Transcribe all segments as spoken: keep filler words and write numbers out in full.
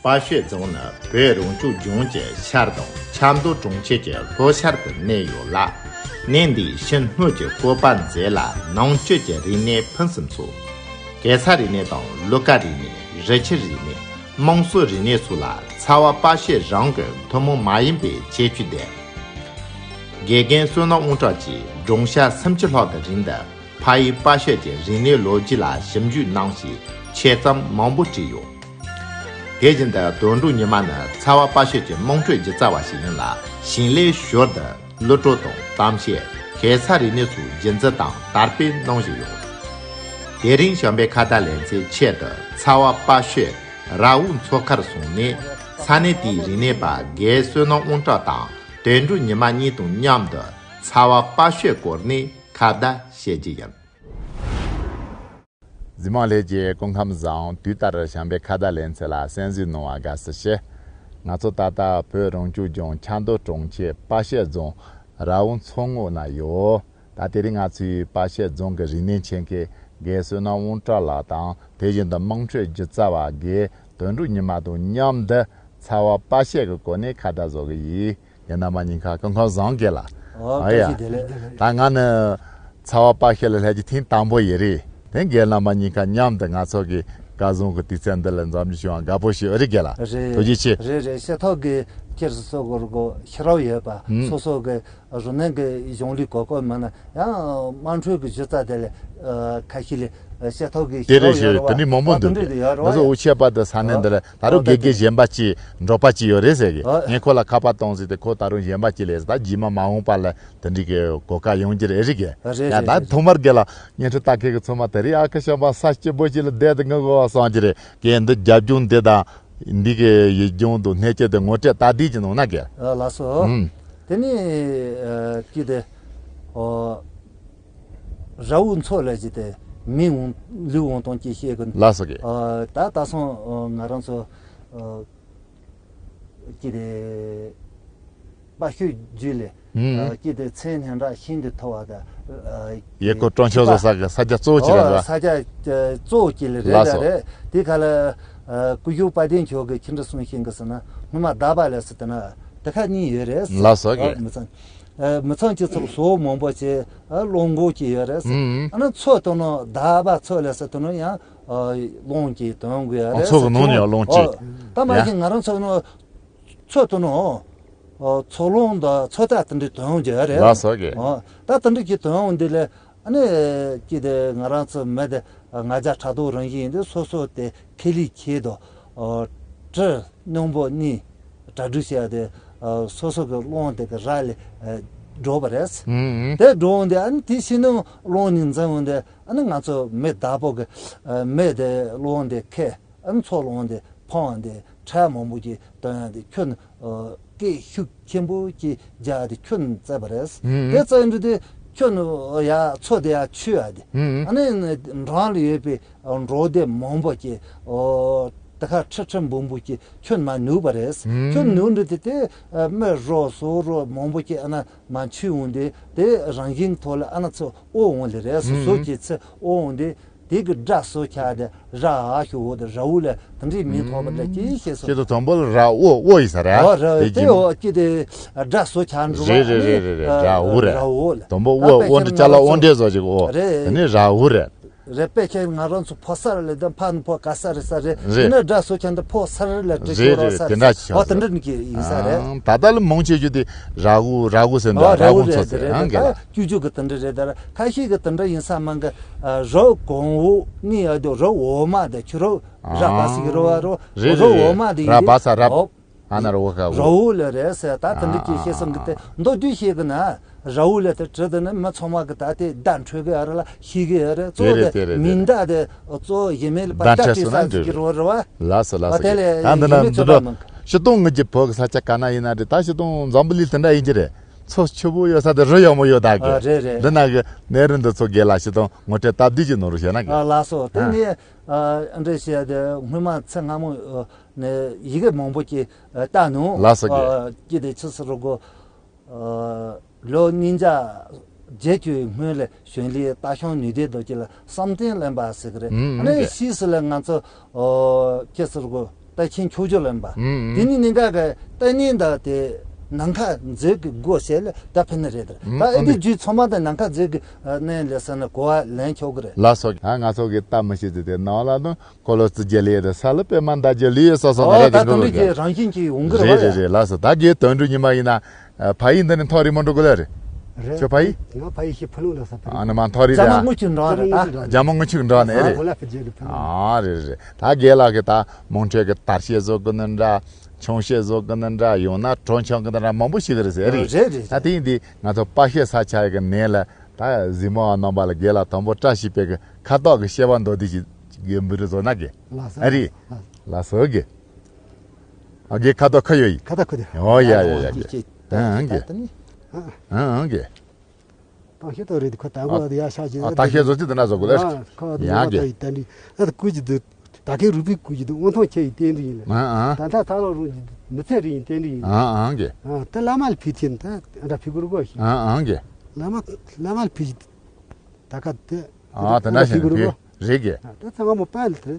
པ་ཤོད་རྫོང་ནི་བོད་རང་སྐྱོང་ལྗོངས་ཀྱི་ཤར་དང་ཆབ་མདོ་གྲོང་ཁྱེར་གྱི་ལྷོ་ཤར་དུ་གནས་ཡོད་ལ། གནས་འདིའི་ཤིང་སྣོད་ཀྱི་བཀོད་པ་མཛེས་ལ་ནང་སྤྱོད་ཀྱི་རིག་གནས་ཕུན་སུམ་ཚོགས། གེ་སར་རིག་གནས་དང་ལུ་ཀ་རིག་གནས། རི་ཆུ་རིག་གནས། དམངས་སྲོལ་རིག་གནས་སོགས་ལ་ཚ་བ་པ་ཤོད་རང་གི་ཐུན་མོང་མ་ཡིན་པའི་ཁྱད་ཆོས་ལྡན། དགེ་རྒན་བསོད་ནམས་དབང་གྲགས་ཀྱིས་སྦྲང་ཤ་སུམ་ཅུ་ལྷག་གི་རིང་དུ་ཕ་ཡུལ་པ་ཤོད་ཀྱི་རིག་གནས་ལོ་རྒྱུས་ལ་ཞིབ་འཇུག་གནང་ཞིང་ཆེད་རྩོམ་མང་པོ་བྲིས་ཡོད། དེ་བཞིན་དུ་དོན་གྲུབ་ཉི་མ་ནི་ཚ་བ་པ་ཤོད་ཀྱི་དམངས་ཁྲོད་སྒྱུ་རྩལ་བ་ཞིག་ཡིན་ལ། ཞིང་ལས་ཞོར་དུ་གླུ་བྲོ་དང་གཏམ་བཤད། གེ་སར་རིག་གནས་སོགས་རྒྱུན་འཛིན་དང་དར་སྤེལ་གནང་བཞིན་ཡོད། དེ་རིང་བྱམས་པའི་ཁ་བརྡ་ལེ་ཚན་ཆེད་དུ་ཚ་བ་པ་ཤོད་ར་བོ་མཚོ་ཁར་སོང་ནས་ས་གནས་དེའི་རིག་གནས་པ་དགེ་བསོད་ནམས་དབང་གྲགས་དང་དོན་གྲུབ་ཉི་མ་གཉིས་དང་མཉམ་དུ་ཚ་བ་པ་ཤོད་སྐོར་ནས་ཁ་བརྡ་བྱེད་རྒྱུ་ཡིན། གཟིགས་མང་ལྷན་རྒྱས་སྐུ་ཁམས་བཟང་། དུས་ལྟར་བྱམས་པའི་ཁ་བརྡ་ལེ་ཚན་ལ་གསན་གཟིགས་གནང་བ་དགའ་བསུ་ཞུ། ང་ཚོ་ད་ལྟ་བོད་རང་སྐྱོང་ལྗོངས་ཆབ་མདོ་གྲོང་ཁྱེར་པ་ཤོད་རྫོང་ར་བོ་མཚོ་ངོས་ན་ཡོད། ད་དེ་རིང་ང་ཚོའི་པ་ཤོད་རྫོང་གི་རིག་གནས་ཆེད་མཁས་དགེ་བསོད་ནམས་དབང་གྲགས་ལགས་དང་དེ་བཞིན་དུ་དམངས་ཁྲོད་སྒྱུ་རྩལ་བ་དགེ་དོན་གྲུབ་ཉི་མ་དང་མཉམ་དུ་ཚ་བ་པ་ཤོད་ཀྱི་སྐོར་ནས་ཁ་བརྡ་བཟོ་གི་ཡིན། རྒན་རྣམ་པ་གཉིས་ཀ་སྐུ་ཁམས་བཟང་རྒན་ལགས། ཨོ། ཨ་ཡ། བཀྲ་ཤིས་བདེ་ལེགས། ད་ང་ནི་ཚ་བ་པ་ཤོད་ལ་སླེབས་རྒྱུ་ཐེངས་དང་པོ་ཡིན་རེད། དེ་རྒན་རྣམ་པ་གཉིས་ཀ་མཉམ་དུ་ང་ཚོ་གི་སྐལ་བཟང་གི་དུས་ཚོད་འདི་ལ་འཛོམས་རྒྱུ་བྱུང་བ་དགའ་པོ་ཞིག་རེད་རྒན་ལགས། རེད། ཐུགས་རྗེ་ཆེ། རེད་རེད། ཤེས་ཐོག་གི་ཁྱེད་སོ་སོ་གི་རོགས་ཤེས་རབ་ཡོད་པ། ཨུམ། སོ་སོ་གི་རུ་ནན་གི་གཞུང་ལུགས་གོ་སྐབས་མེད་ན་ཡང་དམངས་ཁྲོད་ཀྱི་སྒྱུ་རྩལ་དེ་ལས་ཁ་ཤས་ལས་ཤེས་ཐོག་གི་དེ་ཤེས་རབ་ཡོད་རེད་བ། དེ་འདྲའི་མང་པོ་འདུག་དེ་འདྲའི་ཡོད་རེད་བ། ང་ཚོ་འུ་ཆོས་པ་དང་ས་གནས་འདི་ལ་ད་རུང་དགེ་རྒན་གཞན་པ་ཅིག་འབྲོག་པ་ཅིག་ཡོད་རེད་ཟེར་གི། ངས་ཁོ་ལ་ཁ་པར་གཏོང་ཟིག་དེ་ཁོ་ད་རུང་གཞན་པ་ཅིག་ལས་ཟེར། ད་རྗེས་མ་མ་འོངས་པ་ལ་དེ་འདྲའི་གི་གོ་སྐབས་ཡོང་རྒྱུ་རེད་རེད་གི། རེད་ཡ། རེད་ད་རེད། ཐོག་མར་གི་ལ་བརྙན་འཕྲིན་ལྟ་མཁན་གི་ཚང་མ་དེ་རིང་ཨ་ཁུ་བྱམས་པ་ས་སྐྱིད་པོ་ཅིག་ལ་བསྡད་དེ་ངུ་དགོས་བསམ་གྱི་རེད། གན་འདི་རྒྱབ་ལྗོངས་འདི་དང་འདི་གི་ཡུལ་ལྗོངས་དང་གནས་སྐྱེལ་དེ་ངོ་སྤྲོད་སྟབས་བདེ་ཅིག་གནང་ན་གི། ཨ་ལགས་སོ། ཨུམ། དེ་ནས་ཨ་ཀི་དེ་ཨོ། ར་བོ་མཚོ་ལ་ཅི་དེ་མི་འོང་ལུས་འོང་དང་ཅི་བཤད་གི། ལགས་སོ་གི། ཨ་ད་ད་སོང་ཨ་ང་རང་ཚོ་ཨ་ཅི་དེ་པ་ཤོད་རྒྱུད་ལས་ཨུམ། ཨ་ཅི་དེ་མཚན་སྙན་གྲགས་ཤིན་ཏུ་མཐོ་བ་དང་ཨ་ཡེ་ཀོ་ཀྲོང་ཆོག་བཟོ་ས་གི་ས་ཆ་གཙོ་བོ་ཅིག་རེད་ཨོ་བ། ས་ཆ་གཙོ་བོ་ཅིག་ལ་རེད། ལགས་ད་སོ། རེད་དེ་ག་ལ་ཨ་སྐུ་ཞབས་དཔལ་ལྡན་མཆོག་གིས་ཅི་འདྲ་གསུངས་ཤིང་གི་ཟེར་ན་སྔོན་མ་རྟ་པ་ལ་ཟེར་དེ་ན་དེ་ཁ་གཉིས་ཡོད་རེད། ལགས་སོ་གི། ཨ་མི་ཚང་། ཨ་མི་ཚང་གཅིག་ཚོགས་ཟོག་མང་པོ་བྱས་ཨ་སློང་གོ་གི་ཡོད་རེད། ཨུམ། ཨ་ནི་མཚོ་དེ་ནང་རྟ་པ་མཚོ་ལ་ཟེར་དེ་ནང་ཡང་ཨ་སློང་གི་དོན་དགོས་ཡ་ཨ་རེད། མཚོ་གི་ནང་ནས་ཡང་སློང་གི། ཨོ། ད་མ་ཡ། གཞི་ང་རང་ཚོ་ནང་མཚོ་དེ་ནང་ཨ་མཚོ་སློང་དང་མཚོ་རྟ་དེ་འདྲའི་དོན་དགོས་ཡ་རེད། ལགས་སོ་གི། ཨོ། ད་དེ་འདྲའི་གི་དོན་དགོས་འདི་ལས་ཨ་ནི་ཅི་དེ་ང་རང་ཚོ་མི་དེ་ང་རྒྱལ་ཕྲག་དོག་རང་བཞིན་ཡིན་དུས་སོ་སོ་དེ་ཁེ་ལི་ཁེ་དོ་ཨོ་བྲི་སྣུམ་པོ་གཉིས་གྲ་སྒྲིག་བྱས་ཏེ་ཨ་སོ་སོ་གི་སློང་དེ་གི་ར་ལས་ཨ་འགྲོ་བ་རེད། ཨུམ་ཨུམ། དེ་འགྲོ་འོང་དེ་ཨ་ནི་དེ་ཕྱི་ནང་སློང་ནས་འཛིན་འོང་དེ་ཨ་ནི་ང་ཚོ་མི་བདག་པོ་གི་ཨ་མི་དེ་སློང་དེ་ཁེ། ཨ་མཚོ་སློང་དེ་འཕང་དེ་ཁྲལ་མང་པོ་ཅིག་བཏོན་ཡ་དེ་ཁྱོན་ཨ་སྐད་ཤུགས་ཆེན་པོ་ཅིག་རྒྱག་དེ་ཁྱོན་བཙལ་བ་རེད། ཨུམ། དེ་བཙལ་འདི་དེ་ཁྱོན་ཡ་མཚོ་དེ་ཡ་ཆུ་ཡ་དེ། ཨུམ། ཨ་ནི་འགྲམ་ལ་ཡོད་པའི་འབྲོག་སྡེ་མང་པོ་ཅིག་ཨོ་དེ་ཁ་ཁྲི་ཁྲི་འབུམ་པོ་ཅིག་ཁྱོན་མ་ནུབ་པ་རེད། ཨུམ། ཁྱོན་ནུབ་འདི་དེ་དེ་མི་རོ་སོ་རོ་མང་པོ་ཅིག་ཨ་ན་མ་ཆུ་འོང་དེ་དེ་རང་བཞིན་ཐོག་ལ་ཨ་ན་ཚོ་ཨོ་འོང་ལེ་རེད། སོ་སོ་ཅིག་ཚེ་ཨོ་འོང་དེ། དེ་གི་སྒྲ་སོ་ཆ་དེ་ར་ཨ་ཞུ་འོ་དེ་ར་འུ་ལ་དེ་འདྲའི་མིང་ཐོགས་པ་འདྲ་ཅིག་ཤེས་སོང་། ཁྱེད་ཚོ་དང་པོ་ལ་ར་འོ་འོ་ཡིན་ས་རེད། ཨོ་ར་དེ་འོ་ཅི་དེ་སྒྲ་སོ་ཆ་འགྲོ་བ་རེད་རེད་རེད་རེད། ར་འུ་རེད། ར་འུ་ལ་དང་པོ་འོ་འོ་འདྲ་ཅ་ལག་འོ་འདྲ་བཟོ་ཅིག་འོ་རེད། དེ་ནི་ར་འུ་རེད། རེད་པས་ཁྱེད་ང་རང་ཚོ་ཕོ་གསར་ལས་དང་ཕ་ནི་ཕོ་ག་ས་རེད་ས་རེད། རེད། དེ་ནི་སྒྲ་སོ་ཆ་འདི་ཕོ་གསར་ལ་འདྲི་ཤོ་ར་ས་རེད། དེ་འདྲ་ཅིག་ཨོ་དེ་འདྲ་ནི་ཀྱི་ཡིན་ས་རེད། ད་ལྟ་ལ་མང་ཆེ་རྒྱུ་དེ་ར་འུ་ར་འུ་ཟེར་འདུག་ཨོ་ར་འུ་ར་འུ་མཚོ་རེད་ཟེར་རེད། ཨང་གི་ད་ཀྱུ་ཀྱུ་གི་དེ་འདྲ་རེད། ད་ཁ་ཤས་གི་དེ་འདྲ་ཡིན་ས་མང་གི། རོ་གོང་འོག་གཉིས་ཡོད་དུ་རོ་འོ་མ་དེ་ཆུ་རོ་ར་བ་སི་གི་རོ་བ་རོ་རོ་འོ་མ་དེ་ཡིན་དུ་ར་བ་ས་ར་ཨོ་ཨ་ན་རོ་ཁ་རོ་འོ་ལ་རེད་ཟེར། ད་དེ་འདྲ་ཅིག་ཤེས་སོང་གི་དེ་མདོ་བསྡུས་ཤེས་གི་ན་རོ་འོ་ལ་དེ་བྲི་དེ་ནི་མི་ཚང་མ་གི་ད་དེ་བརྡ་འཕྲོད་གི་ཡོད་རེད་ལ་ཤེས་གི་ཡོད་རེད། གཙོ་བོ་དེ་མིང་བརྡ་དེ་གཙོ་བོ་ཡིན་མེད་ལ་པ་བརྡ་བྲི་སོང་ན་འགྲིག་གི་རོ་རེད་བ། ལགས་སོ་ལགས་སོ། ད་འདི་ན་འདི་འདྲ་སྤྱིར་བཏང་ངེད་ཀྱི་བོད་ཀྱི་ས་ཆ་ག་ན་ཡིན་ན་རེད། ད་སྤྱིར་བཏང་འཛམ་བུ་གླིང་དེ་འདྲ་ཡིན་གྱི་རེད། མཚོ་ཆུ་བོ་ཡོད་ས་དེ་རི་ཡག་མོ་ཡོད་ད་གི། ཨ་རེད་རེད། འདི་ན་གི་གནས་རི་འདི་ཚོ་དགེ་ལ་སྤྱིར་བཏང་ངོ་སྤྲོད་སྟབས་བདེ་ཅིག་གནང་རོགས་བྱས་ན་གི། ཨ་ལགས་སོ། དེ་ནས་ཨ་འདྲ་བཤད་དེ་སྔོན་མ་ཚེ་སྔ་མོ་ནས་ཡི་གེ་མང་པོ་ཅིག་བལྟས་ནོ། ལགས་སོ་གི། ཨ་ཅི་དེ་ཆི་སི་རུ་གོ་ཨ་ལོ་ཉིས་བརྒྱ་བརྒྱད་ཅུའི་སྔོན་ལ་གཞོན་ལས་སྟག་ཤང་ནུས་ལྡན་རྡོ་རྗེ་ལ་བསམ་གཏན་གླེན་པ་ཟེར་གི་རེད། ཨ་ནི་ཕྱིས་སུ་ལ་ང་ཚོ་ཨ་ཁྱེད་ཟེར་གོ་ ད་ཁྱེད་ཁྱོད་ཆོས་ལེན་པ། ཨུམ། དེ་ནི་ནི་འགའ་གི་ལྟ་ནི་འདི་དེ་ནམ་མཁའ་མཛོད་ཀྱི་སྒོ་ཕྱེ་ལ་ད་ཕན་ནི་རེད་དར། ད་ཨུམ། ཨེ་དེ་རྒྱུད་ཚང་མ་ད་ནམ་མཁའ་མཛོད་ཀྱི་གནས་ལས་ས་ནི་གོ་བ་ལེན་ཆོག་གི་རེད། ལགས་སོ། ང་ང་ཚོ་གི་ལྟ་མི་ཤེས་ཚེ་དེ་ནང་ལ་ནི་འཁོར་ལོ་རྩིབས་བརྒྱད་ལས་དེ་ས་ལ་པད་མ་འདབ་བརྒྱད་ལུས་ཡོད་ས་སོགས་ནི་ཨོ་རེད་ད་གི་འགྲོ་དོན་གི་རིག་གི་རང་བཞིན་གྱིས་ཡོང་གི་རེད་བ། རེད་རེད་རེད། ལགས་སོ། ད་གི་དོན་གྲུབ་ཉི་མ་ཡིན་ན་ཕ་ཡི་འདི་ནི་མཐོ་རིས་མ་འགྲོ་གི་ལ་རེད། རེད། ཁྱོད་ཕ་ཡི། ང་ཕ་ཡི་ཤི་ཕུ་ལུང་ལ་ས་ཕུ་ཨ་ལུང་ནི་མ་མཐོ་རིས་རྒྱ་མ་རེད། དངུལ་ཆུ་འགྲོ་རེད་ད། རྒྱ་མ་དངུལ་ཆུ་འགྲོ་ནི་ཨ་རེད། ཁོ་ལ་ཕུ་རྒྱལ་གི་ཕུ་ལུང་། ཨ་རེད་རེད། ད་རྒན་ལགས་ཀྱིས་ད་མོང་ཁྲོད་ཀྱི་དར་ཤེལ་བཟོ་གི་ནི་འདྲ། ཆུང་ཤེལ་བཟོ་གི་ནི་འདྲ། ཡང་ན་གྲོ་འཆང་གི་ནི་འདྲ་མང་པོ་ཞིག་རེད་ཟེར་རེད། རེད་རེད། ད་དེ་ཡིན་དུས་ང་ཚོ་དཔའ་ཤོད་ས་ཆ་གི་ནས་ལ་ད་གཟིགས་མོ་བ་རྣམ་པ་ལ་རྒན་ལགས་དང་པོ་བཀྲ་ཤིས་དཔལ་གྱི་ཁ་དོག་གི་ཤེས་པ་མདོ་སྡེ་ཞིག་གི་འབུ་རུ་བཟོ་ན་གི། ལགས་སོ། ཨ་རེད། ལགས་སོ། ལགས་སོ་གི། ཨ་རྒན་ཁ་དོག་ཁ་ཡོད་ཡིན། ཁ་དོག་ཁུ་དེ། ཨོ་ཡ་ཡ་ཡ་ཡ། ཨང་གི། ཨང་གི། ཏང་ཤེ་ཏོ་རེད་ཁོ་ད་གོ་ཡ་ཤ་ཅི། ཨ་ཏང་ཤེ་བཟོ་ཅི་དེ་ན་བཟོ་གོ་ལེ། ཡ་གི། ད་ཡི་ཏན་རི་ཨ་ཀུ་ཅི་དུ་ད་གེ་རུ་པི་ཀུ་ཅི་དུ་དབང་ཐང་ཁྱེད་ཡི་ཏན་རི་ཡིན་ལ། ཨ་ཨ། ད་ད་ད་ལོ་རུ་མི་ཚེ་རི་ཡིན་ཏན་རི་ཡིན། ཨ་ཨ་གི། ཨ་ད་བླ་མ་ལ་ཕི་ཐིན་ད་ཨ་ད་ཕི་གུ་རུ་གོ་ཤི། ཨ་ཨ་གི། བླ་མ་བླ་མ་ལ་ཕི་ཅི་ད་ཀ་དེ་ཨ་ད་ན་ཤི་ཕི་གུ་རུ་གོ་རེད་གི། ད་ཚང་མ་མོ་པན་ལ་དེ།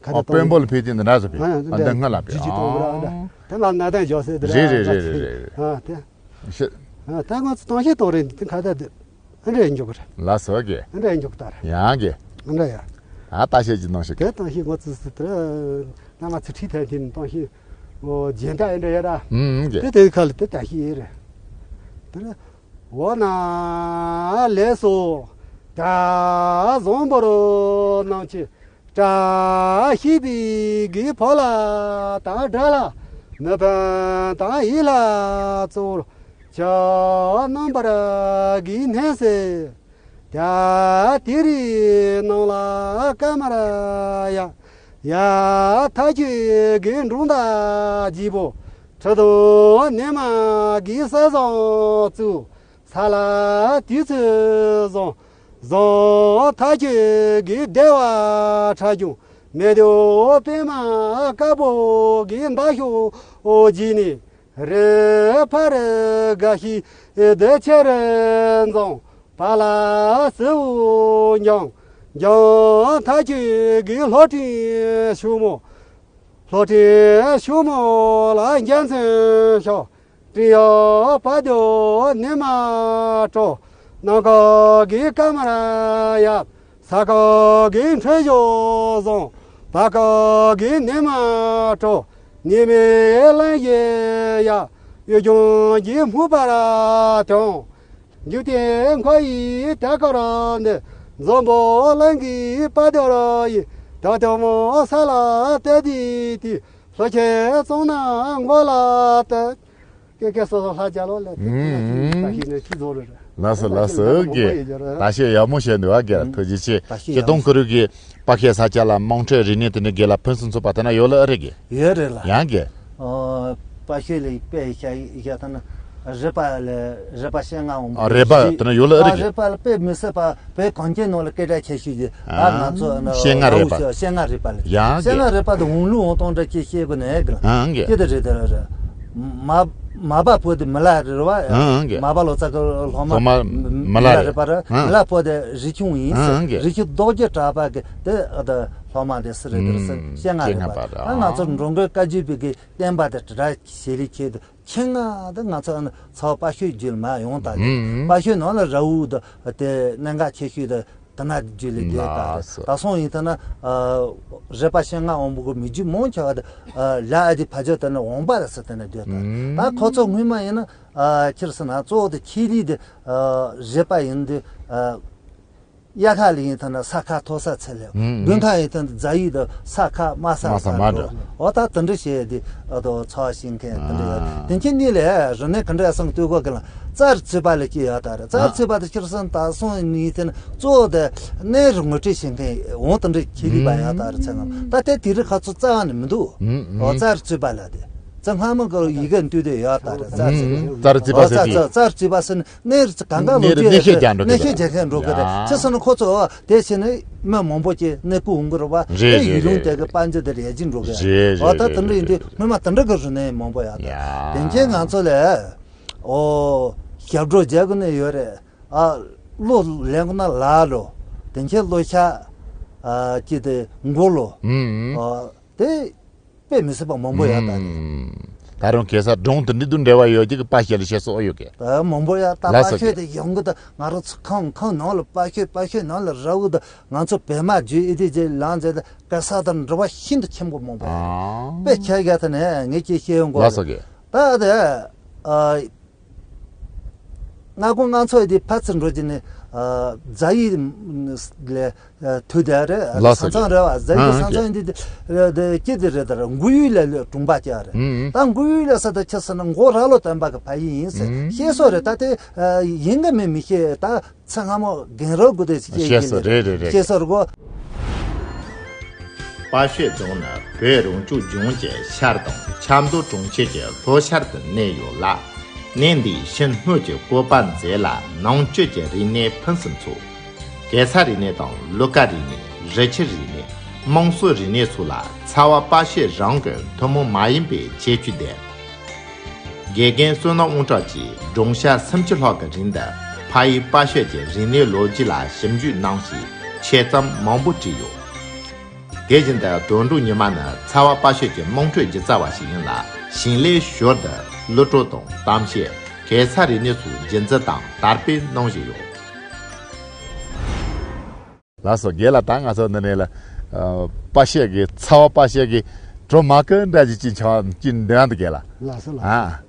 ཁ་ཨ་དཔོན་པོ་ལ་ཕེབས་དུས་འདི་འདྲ་ཟེར་བས། ཨ་འདི་སྔ་ལ་བས། ཇི་ཇི་གཏོང་གི་ར་འདྲ། དེ་ལ་ན་ད་འཇོག་སེ་འདི་ར་རེད་རེད་རེད་རེད་རེད། ཨ་དེ། ཤི། ཨ་ད་ང་ཚོ་ཏང་ཤེ་གཏོང་རེད་འདི་ཁ་ད་འདི། ཨ་འདྲ་འཇོག་གི་ར། ལ་སོ་གི། ཨ་འདྲ་འཇོག་ད་ར། ཡང་གི། ཨ་འདྲ་ཡ། ད་ལྟ་ཤེས་ཀྱི་ནང་ཞིག་གི། དེ་ཏང་ཤེ་ང་ཚོ་སི་ཏྲ། ན་ང་ཚོ་ཁྲི་ཐན་ཐིན་ཏང་ཤེ། ཨོ་རྒྱན་ད་ཨ་འདྲ་ཡ་ར། ཨུམ་གི། དེ་དེ་ཁ་ལ་དེ་ཏང་ཤེ་ཡེ་རེད། དེ་ར། འོ་ན་ལེགས་སོ། གྲྭ་བཟང་པོར་གནང་ཆེ། བཀྲ་ཤིས་པའི་གི་ཕོ་ལ་དང་དགྲ་ལ་མི་ཕན་དང་ཡིད་ལ་གཙོར་ཆགས་རྣམ་པར་གི་སྣང་སྲིད། ད་དེ་རིང་ནང་ལ་ཀ་མར་ཡ། ཡ་ཐ་ཁྱོད་གི་འབྲོང་ད་ལྗིད་པོ། ཁྲི་དང་ནས་མ་གི་ས་བཟང་བཙུགས། ས་ལ་དུས་ཚོད་བཟང་། བཟང་ཐ་ཁྱོད་གི་བདེ་བ་ཁྲ་ཆུང་། མེ་ཏོག་པད་མ་དཀར་པོ་གི་འདབ་གཤོག་བརྗིད་ནས། རེ་ཕ་རེ་དགའ་ཤིས་བདེ་ཆེར་འཛོམས། པ་ལ་སེའུ་འགྱང་འགྱང་ཐ་ཁྱོད་ཀྱི་ལྷོ་སྤྲིན་ཤུག་མོ། ལྷོ་སྤྲིན་ཤུག་མོ་ལ་འགྱང་ཚོན་ཤོག་སྤྲིན་གཡོག་པ་དོ་ནི་མ་སྤྲོ། ནམ་མཁའ་གི་ཀ་མར་ཡབ། ས་ཁ་གི་འཕྲོད་གཞོགས་བཟང་། བ་ཁ་གི་ནི་མ་སྤྲོ། ཉི་མའི་གླིང་བཞི་ཡ། གཡུ་ལྗོངས་ཀྱི་སྨུག་པར་ཐོན། འཇིག་རྟེན་མཁའ་ཡི་དལ་དཀར་འདི། འཛམ་བུ་གླིང་གི་དཔལ་འབྱོར་ཡིན། ད་དུང་མོ་ས་ལ་བལྟས་ཏེ་དེ། ལྷོ་ཁྱེད་གཙང་ན་མགོ་ལ་བལྟས། ཀེ་ཀེ་སོ་སོ་ལྷ་རྒྱལ་ལོ་ལས་ཏེ་ཀེ་ལ་ཅི་ད་ཤི་ནས་ཅི་བཟོ་རེད། ལགས་སོ་ལགས་སོ་གི། ད་ཤེས་ཡག་མོ་བཤད་འདུག་ཨ་གི། ཐུགས་རྗེ་ཆེ། ད་ཤེས་ཡག་མོ། སྤྱིར་བཏང་ཁོ་རང་གི་དཔའ་ཤོད་ས་ཆ་ལ་དམངས་ཁྲོད་རིག་གནས་དེ་འདྲ་དགེ་ལ་ཕུན་སུམ་ཚོགས་པ་དེ་ན་ཡོད་ལ་ཨེ་རེད་གི། ཡོད་རེད་ལ། ཡང་གི། ཨོ། དཔའ་ཤོད་ལ་དཔེ་བཞག་ཡ་ད་ན་རི་པ་ལ་རི་པ་ཤེལ་རྔ་འོང་ཨ་རི་པ་དེ་ན་ཡོད་ལ་ཨེ་རེད་གི། རི་པ་ལ་དཔེ་མི་སྲིད་པ་དཔེ་གངས་ཅན་ནང་ལ་སྐད་གྲགས་ཆེ་ཤོས་ཀྱི་ད་ང་ཚོ་ཨ་ཤེལ་རྔ་རི་པ། ཤེལ་རྔ་རི་པ་ལ། ཡང་གི། ཤེལ་རྔ་རི་པ་དེ་འོང་ལུགས་འོང་སྟངས་འདྲ་ཅིག་ཤེས་དགོས་ནས་གི། ཡང་གི། ཅི་དེ་རེད་དེ་རེད། མ་མ་པ་བོད་དེ་མི་ལ་རེད་བ། ཨང་ཀྱེ། མ་པ་ལོ་ཙཱ་གི་སློབ་མ། སློབ་མ་མི་ལ་རེད། མི་ལ་རེད་པ་རེད། ཨང་། མི་ལ་བོད་དེ་རི་ཆུང་ཡིན་ཟེར། ཨང་ཀྱེ། རི་ཆུ་རྡོ་རྗེ་གྲགས་པ་གི་དེ་ཨ་ད་སློབ་མ་དེ་སུ་རེད་དེ་རེད་ཟེར། ཨང་། ཤེལ་རྔ་རེད་པ། ཤེལ་རྔ་པ་རེད། ཨ་ང་ཚོ་འགྲོ་མགོན་བཀའ་བརྒྱུད་པའི་གི་བསྟན་པ་དེ་དྲ་ཞལ་ལས་ཁྱེད་དེ་ཁྱེད་ང་དེ་ང་ཚོ་ཨ་ནི་ཚ་བ་དཔའ་ཤོད་བརྒྱུད་མ་ཡོང་ད་དེ། ཨང་། དཔའ་ཤོད་ནང་ལ་ར་བུ་དེ་དེ་གནད་འགག་ཆེ་ཤོས་དེ། དེ་ན་རྒྱུ་ལས་བསྡད་ད་རེད། ལགས་སོ། ད་སོང་ཡིན་ཐ་ན་ཨ་རི་པ་ཤེལ་རྔ་འོང་བུ་གི་མི་རྒྱུ་མང་ཆེ་བ་དེ་ཨ་ལ་ཨ་དེ་ཕ་ཇོ་དེ་ན་འོང་པ་རེད་ཟེར་དེ་ན་བསྡད་ད། ཨང་། ད་ཁོ་ཚོ་སྔོན་མ་ཡིན་ན་ཨ་ཁྱེར་སོང་ན་གཙོ་བོ་དེ་ཁྱི་ལི་དེ་ཨ་རི་པ་ཡིན་དེ་ཨ་དབྱར་ཁ་ལ་ཡིན་ཐ་ན་ས་ཁ་མཐོ་ས་ཚད་ལས། ཨང་། དགུན་ཁ་ཡིན་ཐ་ན་རྫ་ཡུལ་དེ་ས་ཁ་དམའ་ས་དམའ་ས་ས་འགྲོ། འགྲོ། འོ་ད་དེ་འདྲ་བྱས་དེ་ཨ་དོ་ཚ་བ་ཤིང་མཁན་དེ་འདྲ་ཡོད། ཨང་། དེ་ཁྱེད་གཉིས་ལས་རི་ནས་ག་འདྲ་སང་ལྟོས་གོ་གི་ལ། རྩ་རི་ཚོད་པ་ལ་སྐྱེས་ཡོད་ད་རེད། རྩ་རི་ཚོད་པ་དེ་ཁྱེར་སོང་ད་སོང་ནི་དེ་ནི་གཙོ་བོ་དེ་གནས་རི་ངོ་སྤྲོད་བྱེད་མཁན་འོང་དེ་འདྲ་ཁྱེད་ལི་པ་ཡོད་ད་རེད་ཚེ་ངམ། ད་དེ་དེ་རི་ཁ་ཚོ་རྩ་བ་ནས་མི་འདུག་ཨང་། འོ་རྩ་རི་ཚོད་པ་ལ་དེ་རྩ་སྔ་མོ་གི་ཡི་གེ་འདུས་དེ་ཡོད་ད་རེད། རྩ་རི་ཚོད་པ། རྩ་རི་ཚོད་པ་ཟེར་དེ། རྩ་རི་ཚོད་པ་ཟེར་ནི་གནས་རི་གང་ག་ལོ་རྒྱུས་གནས་བཤད་རྒྱག་འགྲོ་གནས་བཤད་རྒྱག་མཁན་འགྲོ་གི་རེད། ཡ། ཁྱེད་སོང་ན་ཁོ་ཚོ་དེ་བྱས་ནས་མི་མང་པོ་ཅིག་གནས་སྤོ་འོང་གི་རེད་བ། རེད་རེད། ཡུལ་ལུང་དེ་གི་དཔལ་འབྱོར་དེ་རེ་བཞིན་འགྲོ་གི་རེད། རེད་འོ་ད་རེད་དེ་འདྲ་ཡིན་དུས་རེད། སྔོན་མ་དེ་འདྲ་གི་རུ་ནས་མང་པོ་ཡོད་ད། ཡ། དེ་མཁན་ང་ཚོ་ལས། ཨོ། ཞབས་བྲོ་རྒྱག་གི་ནས་ཡོད་རེད། ཨ། བློ་ལེན་གི་ན་ལ་ལོ། དེ་མཁན་བློ་ཤ། ཨ། ཅི་དེ་མགོ་ལོ། ཨུམ། ཨ། དེ། དཔེ་མི་སྲིད་པ་མང་པོ་ཡོད་ད། ཨུམ། ད་རུང་གེ་སར་སྒྲུང་དེ་འདྲ་དང་འབྲེལ་བ་ཡོད་ཀྱི་པ་ཤད་ལ་བཤད་སྲོལ་ཡོད་ཀྱི། ད་མང་པོ་ཡོད་ད། ལགས་པ་སོ་ཤད་དེ་ཡོང་གི་ད། ང་རང་ཚོ་ཁང་ཁང་ནང་ལ་པ་ཤད། པ་ཤད་ནང་ལ་ར་བུ་ད། ང་ཚོ་བོད་མ་བརྒྱུད་ཨེ་དེ་རྗེས་ལངས་རྗེས་ད་གེ་སར་དང་འབྲེལ་བ་ཤིན་ཏུ་ཆེན་པོ་མང་པོ་ཡོད། ཨ། དཔེ་ཁྱད་ག་ད་ནས་ངས་ཀྱིས་བཤད་ཡོང་གོ། ལགས་སོ་གི། ད་དེ་ཨ། སྔ་དགོང་ང་ཚོ་ཡི་དེ་ཕར་ཚུར་འགྲོ་གྱི་ནི་ཨ། རྫ་ཡུལ་ལས་ཨ། དུས་དེ་རེད། ལགས་སོ་ས་མཚམས་རེད་བ། རྫ་ཡུལ་ཨ་ས་མཚམས་ཡིན་དེ་དེ་དེ་སྐྱིད་དེ་རེད། ད་ར་མགོ་ཡུལ་ལ་ལོས་གྲོང་པ་ཀྱ་རེད། ཨུམ། ད་མགོ་ཡུལ་ལ་ས་ད་ཁྱེད་ས་ན་མགོ་ར་ལོ་བསྟན་པ་གི་ཕ་ཡུལ་ཡིན་ཟེར། ཨུམ། ཤེས་སོ་རེད། ད་དེ་ཨ། ཡིན་གི་མིན་མི་ཤེས། ད་ཚེ་སྔ་མོ་རྒན་རོགས་དགུ་དེ་ཅིག་ཤེས་ཤེས་སོ་རེད། རེད་རེད། ཤེས་སོ་རེད་གོ། པ་ཤད་རྫོང་ནི་བོད་རང་སྐྱོང་ལྗོངས་ཀྱི་ཤར་དང་ཆབ་མདོ་གྲོང་ཁྱེར་གྱི་ལྷོ་ཤར་དུ་གནས་ཡོད་ལ། གནས་འདིའི་ཤིང་སྣོད་ཀྱི་བཀོད་པ་མཛེས་ལ་ནང་བཅུད་ཀྱི་རིག་གནས་ཕུན་སུམ་ཚོགས། གེ་སར་རིག་གནས་དང་ལུ་ཀ་རིག་གནས། རི་ཆུ་རིག་གནས། དམངས་སྲོལ་རིག་གནས་སོགས་ལ་ཚ་བ་པ་ཤད་རང་གི་ཐུན་མོང་མ་ཡིན་པའི་ཁྱད་ཆོས་ལྡན། དགེ་རྒན་བསོད་ནམས་དབང་གྲགས་ཀྱིས་སྒྲུང་ཞག་སུམ་ཅུ་ལྷག་གི་རིང་དུ་ཕ་ཡུལ་པ་ཤད་ཀྱི་རིག་གནས་ལོ་རྒྱུས་ལ་ཞིབ་འཇུག་གནང་ཞིང་ཆེད་རྩོམ་མང་པོ་བྲིས་ཡོད། དེ་བཞིན་དུ་དོན་གྲུབ་ཉི་མ་ནི་ཚ་བ་པ་ཤད་ཀྱི་དམངས་ཁྲོད་སྒྱུ་རྩལ་བ་ཞིག་ཡིན་ལ། ཞིང་ལས་ཞོར་དུ་གླུ་བྲོ་དང་གཏམ་བཤད། གེ་སར་རིག་གནས་སོགས་རྒྱུན་འཛིན་དང་དར་སྤེལ་གནང་བཞིན་ཡོད། ལགས་སོ། རྒན་ལགས། ད་ང་ཚོ་འདི་ནས་ལ་ཨ། པ་ཤད་ཀྱི་ཚ་བ་པ་ཤད་ཀྱི་བྲོ་མ་ཀི་འདྲ་ཅིག་ཅིག་ཆ་ཅིག་འདོན་ཡག་འདུག་རྒན་ལགས། ལགས་སོ་ལགས། ཨ།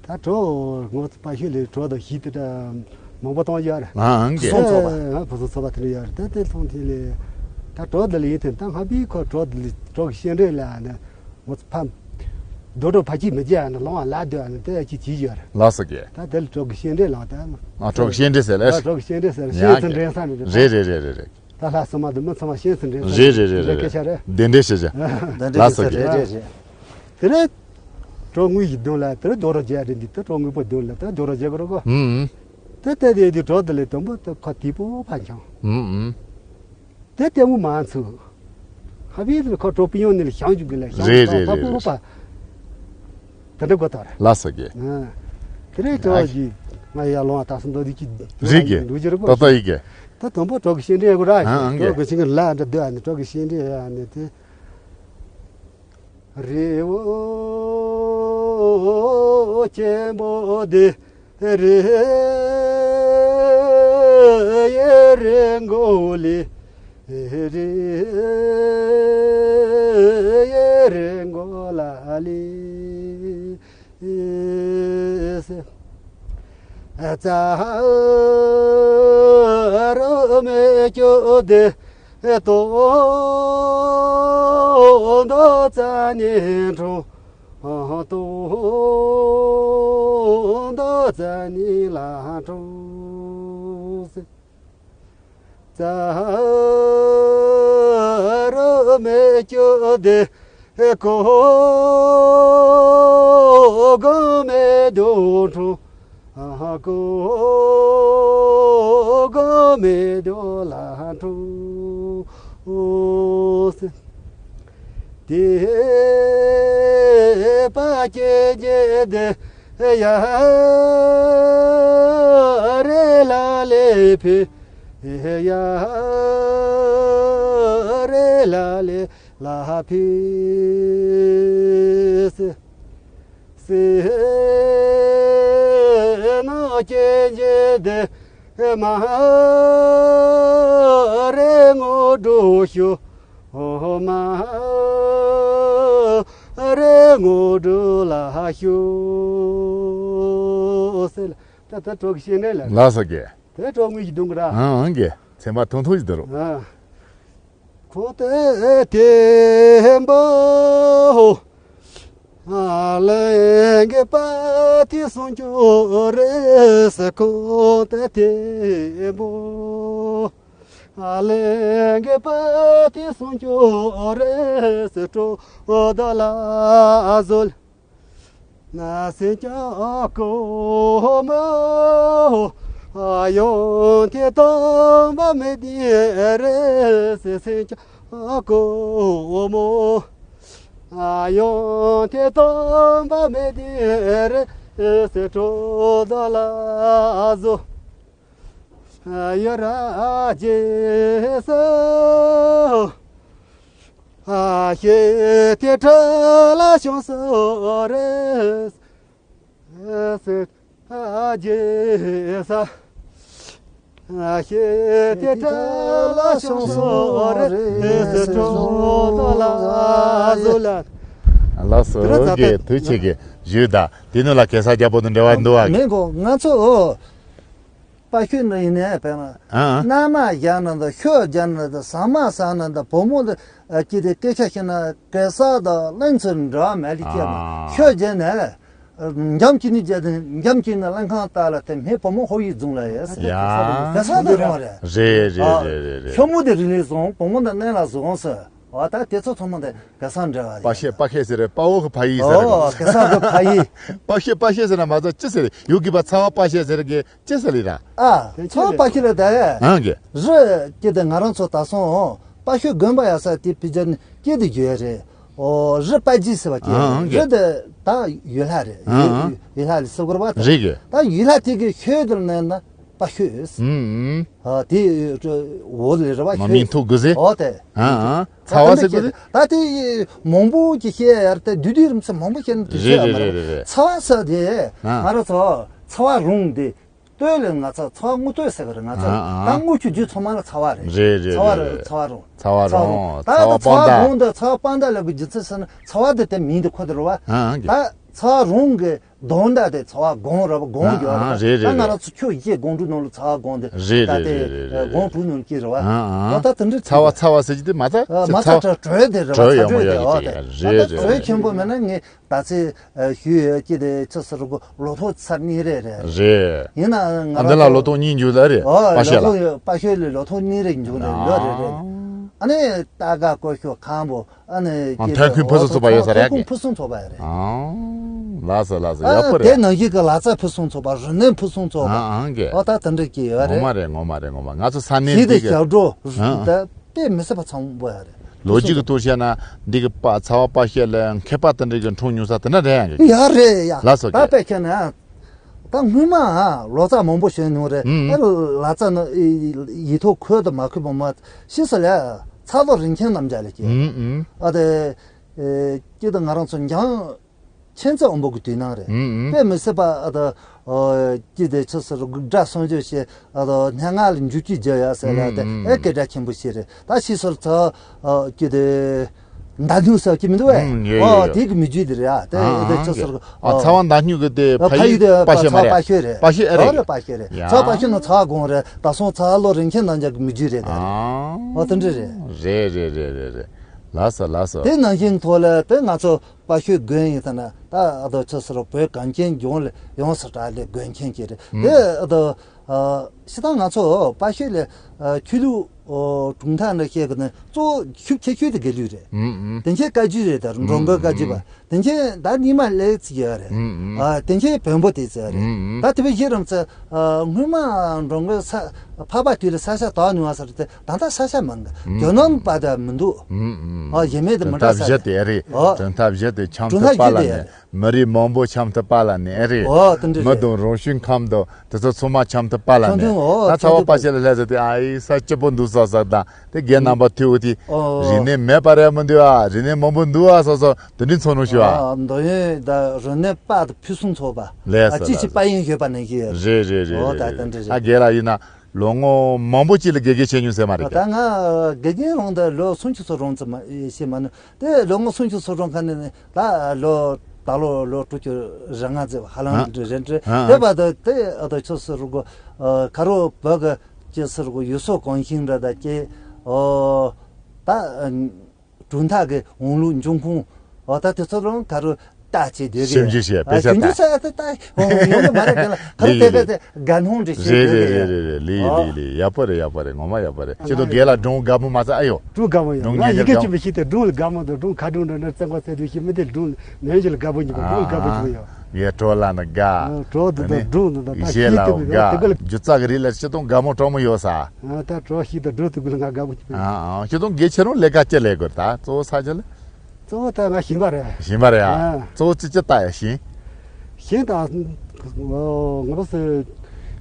ད་བྲོ་ངོ་པ་ཤད་ལས་བྲོ་དང་གཞས་དེ་འདྲ་མང་པོ་བཏང་ཡོད་རེད། ཨ་ཨང་རྒན། ཕུན་སུམ་ཚོགས་པ། ཨ་ཕུན་སུམ་ཚོགས་པ་དེ་འདྲ་ཡོད་རེད། ད་དེ་མཐོང་དེ་ལས་ད་བྲོ་འདི་ལ་ཡིན་དེ་ད་སྔ་པའི་ཁོ་བྲོ་འདི་ལ་བྲོ་གི་བཤད་འདྲེན་ལ་ནི། ངོ་ཚ་ཕམ། རྡོ་གྲོགས་ཕ་གཅིག་མི་རྒྱ་ནི་ལོང་བ་ལ་སྡོད་ནི་དེ་ཅི་བྱེད་ཡོད་རེད། ལགས་སོ་རྒན། ད་དེ་ལ་གྲོགས་ཀྱི་བཤད་འདྲེན་ལང་དེ། ཨ་གྲོགས་བཤད་འདྲེན་ཟེར་ལེ། ད་གྲོགས་ཀྱི་བཤད་འདྲེན་ཟེར། ཡ་བཤད་ཚུལ་འདྲེན་ས་ནི་རེད། རེད་རེད་རེད་རེད། ད་ལྷ་སོ་མ་དུ་མི་ཚང་མ་བཤད་ཚུལ་འདྲེན་ས་རེད་རེད་རེད་རེད། སྐད་ཆ་རེད། གདན་འདྲེན་ཞུ་བྱ། གདན་འདྲེན་ཞུ་བྱ། རེད་རེད་རེད། དེ་རེད། གྲོགས་དངུལ་ཞིག་བདུན་ལ་དེ་རེད་རྡོ་རོགས་རྒྱ་རེད་འདི་དེ་གྲོགས་དངུལ་པོ་བདུན་ལ་དེ་རྡོ་རོགས་རྒྱ་གི་རོགས་གོ། ཧུམ། དེ་ལྟ་དེ་དེ་གྲོགས་དེ་ལས་དུམ་བུ་དེ་ཁ་དེ་པོ་ཕ་འཆང་། ཧུམ་ཧུམ། དེ་ལྟད་མོ་མ་ཚུགས། ཧ་བི་དེ་ཁོ་གྲོགས་པི་ཡོང་ནི་ལ་ཞང་བཅུག་གི་ལ་ཞང་རེད་རེད་ད་རེད་པོ་རེད། པ། དེ་འདྲ་གོ་ཐོར། ལགས་སོ་རྒན། ཨ། དེ་རེད་གྲོགས་ཀྱི་ང་ཡར་ལོང་བ་ད་སོ་འདོ་དེ་ཀྱི་རེད་གི། འདུག་ཅི་རེད་པོ། ཏོག་ཏོག་ཡིན་གི། ད་དང་པོ་གྲོགས་ཀྱི་བཤད་འདྲེན་གོ་ར་ཨ་ཨང་གི། གྲོགས་ཀྱི་ཆིང་གི་ལ་འདྲ་སྡོད་ཨ་ནི་གྲོགས་ཀྱི་བཤད་འདྲེན་ཨ་ནི་དེ། རི་བོ་ཆེན་པོ་དེ། རི་ཡི་རི་མགོ་ལས། རི་ཡི་རི་མགོ་ལ་ལས། རྩྭ་རུ་མེ་སྐྱོ་དེ། དོ་མདོ་རྩྭ་ནས་འཁྲུངས། དོ་མདོ་རྩྭ་ནས་ལ་འཁྲུངས། རྩྭ་རུ་མེ་སྐྱོ་དེ། གོ་གོ་མེ་དོ་འཁྲུངས། གོ་གོ་མེ་དོ་ལ་འཁྲུངས། དེ་པ་ཀྱེ་ཀྱེ་དེ། ཡ་རེ་ལ་ལེ་ཕི། ཡ་རེ་ལ་ལེ་ལ་ཕི། སི་སི་ནོ་ཀྱེ་ཀྱེ་དེ། མ་རེ་ངོ་འགྲོ་ཤོ། མ་རེ་ངོ་འགྲོ་ལ་ཤོ། ཟེར་ལ་ད་ད་གྲོགས་ཀྱི་བཤད་འདྲེན་ལ། ལགས་སོ་རྒན། དེ་གྲོགས་དངུལ་གྱི་སྡོང་གི་ར། ཨང་ཨང་གི། ཚན་པ་ཐུང་ཐུང་ཞིག་འདུག་རོགས། ཨ། ཁོང་དེ་དེ་འབོ། ཨ་ལེ་གེ་པ་ཏི་སུང་ཅོ་རེ་སེ་ཁོང་དེ་དེ་འབོ། ཨ་ལེ་གེ་པ་ཏི་སུང་ཅོ་རེ་སེ་ཀྲོ་དོ་ལ་ཟོལ། ན་སེ་ཀྱ་ཀོ་མོ། ཨ་ཡོན་ཏེ་དང་བ་མེ་དི་རེ་སེ་སེ་ཀྱ་ཀོ་མོ། ཨ་ཡོན་ཏེ་དང་བ་མེ་དི་རེ་སེ་ཀྲོ་དོ་ལ་ཟོ། ཡ་ར་ཇེ་སོ། ཨ་ཤེ་དེ་ཁྲ་ལ་ཤོང་སོ་རེ། ཨ་སེ་ཨ་ཇེ་ས། ཨ་ཤེ་དེ་ཁྲ་ལ་ཤོང་སོ་རེ། སེ་ཁྲོ་ཏོ་ལ་ཟོ་ལ། ལགས་སོ། དེ་ར་ཨོ་ཀེ། ད་ཐུགས་རྗེ་ཆེ་གི་ཞུས་ད། དེ་ནོ་ལ་གེ་སར་རྒྱལ་པོ་དང་འབྲེལ་བ་འདུག་བ། མེད་གོ། ང་ཚོ་དཔའ་ཤོད་ནི་ཡིན་ནའི་བས་མ། ཨ་ཨ། མནའ་མ་བཞག་ན་འདྲ། ཤོ་བརྒྱབ་ན་འདྲ། ཟ་མ་ཟ་ན་འདྲ། བུ་མོ་འདི་ཨ་ཅི་དེ་སྐད་ཆ་བཤད་ན་གེ་སར་དང་གླིང་ཚོ་འདྲ་མ་ལི་སྐྱེས་མ། ཨ། ཤོ་བརྒྱབ་ནས་འཇམ་གྱི་ནི་བརྒྱབ་དེ་འཇམ་གྱི་ནི་གླིང་ཁང་བཏགས་ལ་དེ་མེད། བུ་མོ་ཧོ་ཡི་རྫོང་ལ་ཡོད་ཟེར། ཡ། གེ་སར་དེ་རང་རེད། རེད་རེད། ཨ། རེད་རེད་རེད། ཤོ་མོ་དེ་རི་ལི་བཟུང་། བུ་མོ་དེ་གླིང་ལ་བཟུང་ཟེར། འོ་ད་དེ་ཚོ་ཚང་མ་དེ་གེ་སར་འབྲེལ་བ་རེད། དཔའ་ཤོད། དཔའ་ཤོད་ཟེར་རེད། དཔའ་བོ་གི་ཕ་ཡུལ་ཟེར་རེད། ཨོ་གེ་སར་གི་ཕ་ཡུལ། དཔའ་ཤོད། དཔའ་ཤོད་ཟེར་ན་མ་ཚད་ཅི་ཟེར་ཡོད་གི་པ། ཚ་བ་དཔའ་ཤོད་ཟེར་གི་ཅི་ཟེར་ལི་ར། ཨ། ཚ་བ་དཔའ་ཤོད་ལ་ད་ཡ། ཨང་གི། རི་སྐྱེ་དེ་ང་རང་ཚོ་ད་སོང་དཔའ་ཤོད་དགོན་པ་ཡ་ས་དེ་ཕི་ཇར་ནི་སྐྱེ་དེ་རྒྱུ་ཡ་རེད། ཨོ་རི་དཔའ་རྗེ་ཟེར་བ་སྐྱེ། ཨང་གི། རི་དེ་ད་ཡུལ་ལྷ་རེད། ཨང་ཨང་། ཡུལ་ལྷ་ལི་སུ་གུར་བ་ད་རེད་གི། ད་ཡུལ་ལྷ་དེ་གི་ཤོད་དེ་ལ་ནས་ན། དཔའ་ཤོད། ཨུམ་ཨུམ། ཨ་དེ་འོ་ལེ་ར་བ་མ་ཤོད། མིང་ཐོགས་དགོས་ཟེར། ཨོ་དེ། ཨ་ཨ། ཚ་བ་ཟེར་དགོས་ཟེར། ད་དེ་མང་པོ་ཅིག་བཤད་ཡར་ཏེ་བསྡུས་བསྡུས་རིམ་ཚ་མང་པོ་བཤད་ན་དེ་རེད་ཤོད་རེད་མ་རེད། རེད་རེད། ཚ་བ་ཟེར་དེ་ཨ་ང་རང་ཚོ་ཚ་བ་རུང་དེ་སྟོད་ལས་ང་ཚོ་ཚ་བ་དངུལ་སྟོད་ཟེར་གི་རེད། ང་ཚོ་ཨ་ཨ། ད་དངུལ་ཆུ་རྒྱུད་ཚང་མ་ལ་ཚ་བ་རེད། རེད་རེད། ཚ་བ་རེད་རེད། ཚ་བ་རུང་། ཚ་བ་རུང་། ཚ་བ་རུང་། ད་ད་ཚ་བ་སྤང་མདའ། སྒོང་དེ་ཚ་བ་སྤང་མདའ་ལབ་གི་རྒྱུ་མཚན་ཟེར་ན་ཚ་བ་དེ་དེ་མིང་དེ་ཁོ་དེ་རེད་བ། ཨ་ཨ། ད་ཚ་བ་རུང་གི་གདོང་མདའ་དེ་ཚ་བ་སྒོང་ར་བ་སྒོང་ཨ་ཡོད་ཨ། རེད། རེད་ད་རེད་ང་རང་རེད། ཚོ་ཁྱོད་ཡིད་ཆེས་སྒོང་དྲུག་ནང་ལ་ཚ་བ་སྒོང་དེ་རེད། ད་རེད་དེ་རེད་རེད། སྒོང་དྲུག་ནང་སྐྱེས་རེད་བ། ཨ་ཨ། ད་ད་དེ་འདྲ་ཚ་བ་ཚ་བ་ཟེར་གྱི་དེ་མ་ཚ་མ་ཚ་ཚ་བ་དྲོད་དེ་རེད་བ། དྲོད་ཚ་ཡོད་མ་དྲོད་ཡོད་དེ་ཡོད་ཨོ་ཀྱི་དེ་ཡ། རེད་ད་རེད་དྲོད་རེད། ཆེན་པོ་མེད་ན་ངས་ད་ཚེ་ཞུ་ཡོད་ཀྱི་དེ་ཆོས་སུ་རུ་གོ་ལོ་ཐོག་ཚར་གཉིས་རེད་རེད། རེད། ཡིན་ན་ང་ཨ་འདི་ལ་ལོ་ཐོག་གཉིས་འཇུག་ལ་རེད། ཨོ་པ་ཤ་ལ། ལོ་ཐོག་པ་ཤོད་ལ་ལོ་ཐོག་གཉིས་རེད་འཇུག་ལ་ཡོད་རེད་རེད། ཨ་ནི་ད་ག་ཀོ་ཤོ་ཁང་པོ། ཨ་ནི་ཨ་ཀྱི་ཐོན་ཁུངས་ཕུན་སུམ་ཚོགས་པ་ཡོད་ས་རེད། ཐོན་ཁུངས་ཕུན་སུམ་ཚོགས་པ་རེད། ཨ་ལགས་སོ་ལགས་སོ། ཡག་པོ་རེད། དེ་ནང་བཞིན་གྱི་ལག་རྩལ་ཕུན་སུམ་ཚོགས་པ། རིག་གནས་ཕུན་སུམ་ཚོགས་པ། ཨ་ཨ་ཀྱི། ཨོ་ད་དེ་འདྲ་ཅིག་ཡོད་རེད། ངོ་མ་རེད། ངོ་མ་རེད། ངོ་མ། ང་ཚོ་ས་གནས་ཞིག་འདི་དེ་གི་ཞབས་བྲོ་ཨ་ཨ་ད་དཔེ་མི་སྲིད་པ་ཚང་པོ་ཡོད་རེད། ལོ་རྒྱུས་ཀྱི་ཐོག་བཤད་ན་འདི་གི་པ་ཚ་བ་པ་ཤ་ལ་མཁས་པ་དེ་འདྲ་གི་འཁྲུངས་མྱོང་ས་དེ་འདྲ་རེད་ཡ། ཡ་རེད་ཡ། ལགས་སོ་ད་ཀྱི། དཔེ་ཁྱེད་ན་ད་སྔོན་མ་ལོ་ཙཱ་མང་པོ་བྱོན་མྱོང་རེད། ཨ་ལག་རྩལ་ནི་ཡིད་ཐོག་འཁོད་དུ་མ་འཁོད་པ་མ། ཕྱིས་སུ་ལས་ཚ་ལོ་རིན་ཆེན་རྣམ་རྒྱལ་ལ་སྐྱེས། ཨུམ་ཨུམ། ཨ་དེ་ཨེ་སྐྱིད་དུ་ང་རང་ཚོ་འཇང་མཁྱེན་བརྩེ་དབང་པོ་གི་དུས་སྣང་རེད། ཨུམ་ཨུམ། དཔེ་མི་སྲིད་པ་ཨ་དེ་ཨོ་སྐྱིད་དེ་ཆུ་སུ་རུ་དགག་སྒྲ་སྲུང་སྐྱོབ་བྱེད། ཨ་དེ་སྙན་ངག་ལ་འཇུག་ཀྱི་རྒྱུ་ཡ་ཟེར་ལ་དེ་ཨུམ་ཨུམ། ཨེ་སྐད་སྒྲ་ཆེན་པོ་ཞིག་རེད། ད་ཕྱིས་སུ་ཚ་ཨ་སྐྱིད་དེ་མདའ་སྨྱུག་ཟེར་གྱི་མི་འདུག་བས། ཨུམ་ཡོད་ཡོད་ཨོ་ཡོད། དེ་གི་མི་རྒྱུད་དེ་རེད་ཨ། དེ་ཨ་དེ་ཆུ་ཨ་སུ་རུ་ཨ་ཨོ་ཚ་བ་མདའ་སྨྱུག་གི་དེ་ཨ་ཕ་ཡུལ་དེ་ཕ་ཡུལ་པ་ཤ་མ་རེད། པ་ཤ་རེད། པ་ཤ་ཨེ་ཨོ་རེད། རེད་པ་ཤ་རེད། ཡ། ཚ་པ་ཤ་ནི་ཚ་གོང་རེད། ད་སོང་ཚ་ལོ་རིན་ཆེན་རྣམ་རྒྱལ་གི་མི་རྒྱུད་རེད་ད། ཨ་ཨོ་དེ་འདྲ་རེད། རེད་རེད་རེད་རེད་རེད། ལགས་སོ་ལགས་སོ། དེ་ནང་བཞིན་ཐོག་ལ་དེ་ང་ཚོ་པ་ཤོད་དགོན་ཡིན་ཟེར་ན་ད་ཨ་དོ་ཆུ་སུ་རུ་བོད་གངས་ཅན་ལྗོངས་ལ་ཡོངས་སུ་གྲགས་ལས་དགོན་ཆེན་གྱི་རེད། ཨུམ། དེ་ཨ་དོ་ཨ་ཤི་ད་ང་ཚོ་པ་ཤོད་ལ་ཨ་ཆོས་ལུགས་ཨོ་གྲུབ་མཐའ་འདྲ་བཤད་གི་ནི་གཙོ་བོ་ཤུགས་ཆེ་ཤོས་དེ་དགེ་ལུགས་རེད། ཨུམ་ཨུམ། དེ་ཆེ་བཀའ་བརྒྱུད་རེད། ད་འགྲོ་མགོན་བཀའ་བརྒྱུད་པ། ཨུམ་ཨུམ། དེ་ཆེ་ད་ཉི་མ་ལེགས་ཚིག་ཡོད་རེད། ཨུམ་ཨུམ། ཨ་དེ་ཆེ་བོན་པོ་དེ་ཚོ་རེད། ཨུམ་ཨུམ། ད་དེ་བས་གཞི་རིམ་ཚོ་ཨ་སྔོན་མ་འགྲོ་མགོན་ས་འཕགས་པ་དུས་ལ་ས་ཆ་དག་ནུས་པ་ཟེར་ཏེ་ད་ལྟ་ས་ཆ་མང་གི། ཨུམ་ཨུམ། རྒྱུ་ནོར་པ་དང་མི་འདུག་ཨུམ་ཨུམ། ཨ་ཡེ་མེད་དེ་མི་འདྲ་ས་རེད། དེ་རེད། ཨོ། དོན་ཐབས་བཞི་དེ་འཆམ་གྲུབ་མཐའ་དུ་པ་ལ་བཞི་དེ་ནས། རེད། མི་རིགས་མང་པོ་འཆམ་དུ་པ་ལ་ནི་ཨེ་རེད། ཨོ་དེ་འདྲ་མི་རེད། དང་རང་བྱུང་ཁམས་དང་དེ་ཚོ་ཚང་མ་འཆམ་དུ་པ་ལ་ནི། ཆུང་ཆུང་ཨོ་ད་ཚ་བ་པ་ཤ་ལ་ལྷ་ཟེར་ཏེ་ཨ་ཡི་ས་སྐྱིད་པོ་འདུག་ས་ཟེར་དང་དེ་རྒན་རྣམ་པ་ཐུག་དེ། ཨོ། རིག་གནས་མེད་པ་རེད་མི་འདུག་ཨ། རིག་གནས་མང་པོ་འདུག་ཨ་སོ་སོ་དེ་འདྲའི་ཚོར་སྣང་ཞུ་ཨ། ཨ་འདོད་ཡོན་ད་རིག་གནས་དཔག་ཏུ་ཕུན་སུམ་ཚོགས་པ། ལས་ཨ་ཅི་ཅི་པ་ཡིན་ཡོད་པ་ནང་བཞིན། རེད་རེད་རེད། ཨོ་ད་རེད་དེ་འདྲ་རེད། ཨ་རྒན་ལགས་ཡིན་ན་ལོ་ངོ་མང་པོ་ཅིག་ལ་དགེ་རྒན་བྱས་མྱོང་ཟེར་མ་རེད། ད་ང་དགེ་རྒན་རང་ད་ལོ་སུམ་ཅུ་སོ་རུང་ཙམ་ཞིག་མ་ནུས། དེ་ལོ་ངོ་སུམ་ཅུ་སོ་གྲངས་ཁ་ནས་ནི་ད་ལོ་ད་ལོ་ལོ་དྲུག་ཅུ་རེ་ལྔ་ཙམ་ཧ་ལམ་ཨ་རེད་རེད། ཨ་དེ་བར་དུ་དེ་ཨ་ད་ཆོས་སུ་རུ་གོ་ཁ་རོ་བོད་ཀྱི་ཆོས་སུ་རུ་གོ་ཡུལ་སྲོལ་གོམས་གཤིས་འདྲ་ད་ཀྱེ་ཨོ་ད་གྲུབ་མཐའ་གི་འོང་ལུགས་འབྱུང་ཁུངས་ཨོ་ད་དེ་ཚོ་རང་ཁ་རོ་ལྟ་བྱེད་དེ་ཞིབ་འཇུག་བྱས་དཔེ་ཆ་ཞིབ་འཇུག་ལྟ་བྱས་ད་ད་ཡོང་གི་མ་རེད་དེ་ལ་ཁ་རོ་དེ་ག་དེ། དགའ་སྣང་འདྲ་ཞིག་རེད་རེད་རེད་རེད་རེད། ལི་ལི་ལི། ཡག་པོ་རེད། ཡག་པོ་རེད། ངོ་མ་ཡག་པོ་རེད། ཁྱེད་ཚོ་རྒན་ལགས་སྒྲུང་དགའ་པོ་མ་ཚད་ཨ་ཡོ། སྒྲུང་དགའ་པོ་ཡོད། སྒྲུང་ང་ཡི་གེ་ཅིག་མི་ཤེས་ཏེ་སྒྲུང་ལ་དགའ་མོ་འདུག་སྒྲུང་ཁ་སྒྲུང་འདྲ་འདྲ་བཙན་པ་བཙན་དུ་ཤེས་མི་དེ་སྒྲུང་ནན་གྱི་ལ་དགའ་པོ་ཉིད་པ་སྒྲུང་ལ་དགའ་པོ་ཅིག་ཡོད། ཡེ་གྲོ་ལ་ནི་དགའ། གྲོ་དུ་དུ་སྒྲུང་དུ་དུ་ད་ཤེས་ཏེ་གི་དེ་གི་ལ་སྤྱི་སྟོང་དགའ་མོ་གྲོ་མོ་ཡོད་ས། ད་གྲོ་ཤིག་ཏུ་སྒྲུང་དུ་གི་ལ་ང་དགའ་པོ་ཅིག་ཡོད། སྤྱི་སྟོང་དགེ་ཁྱེད་རང་ལས་ཀ་ཅི་ལས་དགོས་ད་གཙོ་བོ་ས་ཆ་ལ། གཙོ་བོ་ད་ང་ཞིང་པ་རེད། ཞིང་པ་རེད་ཨ། ཨ། གཙོ་བོ་ཅི་ཅི་ལྟ་ཡ་ཞིང་། ཞིང་ད། ངོ་བོ་སི།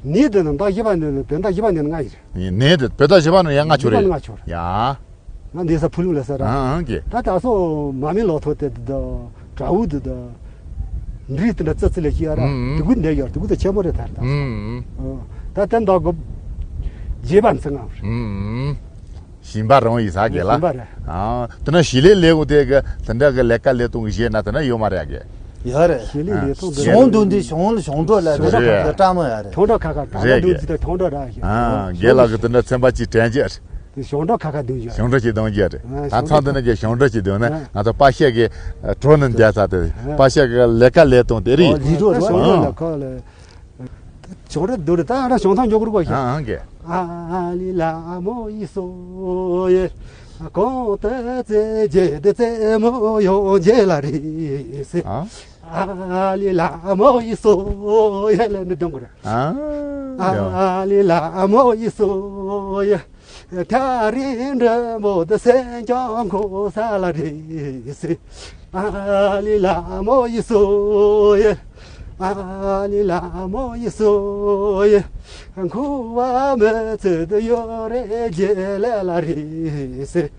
ནི་དེ་ནི་ཟླ་བཞི་པ་ནི་ནི་དེ་ཟླ་བཞི་པ་ནི་ནི་ང་ཡིན། ནི་དེ་བོད་ཟླ་བཞི་པ་ནི་ཡང་ང་ཆོ་རེད། ང་ཆོ་རེད། ཡ། ང་འདི་ས་ཕུ་ལུ་ལ་ས་ར། ཨང་ཨང་གི། ད་ད་སོ་མ་མི་ལོ་ཐོ་དེ་ད་དྲ་བུ་དེ་ད་འདྲི་དེ་འདྲ་ཙི་ཙི་ལ་ཤི་ཡ་ར། ཨང་ཨང་། དུ་གུ་འདེ་ཡོར་དུ་གུ་ད་ཆེན་པོ་རེད་ཐར་ད། ཨང་ཨང་། ད་དེ་འདྲ་གོ་རྗེས་པ་ཚང་ང་རེད། ཨང་ཨང་། ཞིང་པ་རང་ཡིན་ས་གི་ལ། ཞིང་པ་རེད། ཨང་། དེ་ན་ཞི་ལས་ལས་གོ་དེ་གི་དེ་འདྲ་གི་ལས་ཀ་ལས་གཏོང་གི་བྱས་ན་དེ་ན་ཡོད་མ་རེད་གི། ཡོད་རེད། ཞི་ལས་ལས་གཏོང་དེ་གཞུང་དུ་འདི་གཞུང་ལ་གཞུང་འབྲོག་ལ་དེ་རེད། འདྲ་བཀྲ་མོ་ཡ་རེད། གཞུང་འབྲོག་ཁ་ཁ་ག་རེད་ལ་འདུག་གི། ཅི་ད་གཞུང་འབྲོག་ར་ཞིག་ཨང་། རྒན་ལགས་གི་དེ་འདྲ་ཚན་པ་གཅིག་དྲན་རྒྱུ་རེད། དེ་གཞུང་འབྲོག་ཁ་ཁ་འདུག་ཞག་གཞུང་འབྲོག་ཅིག་འདོན་རྒྱུ་རེད། ཨ་ད་ཚང་འདི་ནས་ཀྱི་གཞུང་འབྲོག་ཅིག་འདོན་ན་ཨ་ང་ཚོ་པ་ཤག་གི་གྲོ་ནང་རྒྱ་ཚ་དེ་པ་ཤག་གི་ལས་ཀ་ལས་སྟངས་དེ་རེད། ཨོ་ལི་རོ་རོ་གཞུང་འབྲོག་ལ་ཁོ་ལ་གཞུང་འབྲོག་འདུག་རེད། ད་ཨ་ར་གཞུང་ཐང་མགྱོགས་པོར་གོ་ཤག་ཨ་ཨང་གི། ཨ་ལི་ལ་མོ་ཡི་སོ་ཡེ། གོང་དུ་རྩེ་རྗེ་དེ་རྩེ་མོ་ཡོང་རྗེ་ལ་རེ་སེ། ཨ་ཨ་ལི་ལ་མོ་ཡི་སོ་ཡེ་ལ་འདི་འདོན་དགོས་རེད། ཨ་ཨ་ལི་ལ་མོ་ཡི་སོ་ཡེ། ཐ་རི་འདྲ་མོ་དེ་སེང་ལྕམ་ཁོ་ས་ལ་རེ་སེ། ཨ་ལི་ལ་མོ་ཡི་སོ་ཡེ། ཨ་ལི་ལ་མོ་ཡི་སོ་ཡེ། ཁུ་བ་མི་ཚེ་དུ་ཡོ་རེ་རྗེ་ལེ་ལ་རེ་སེ།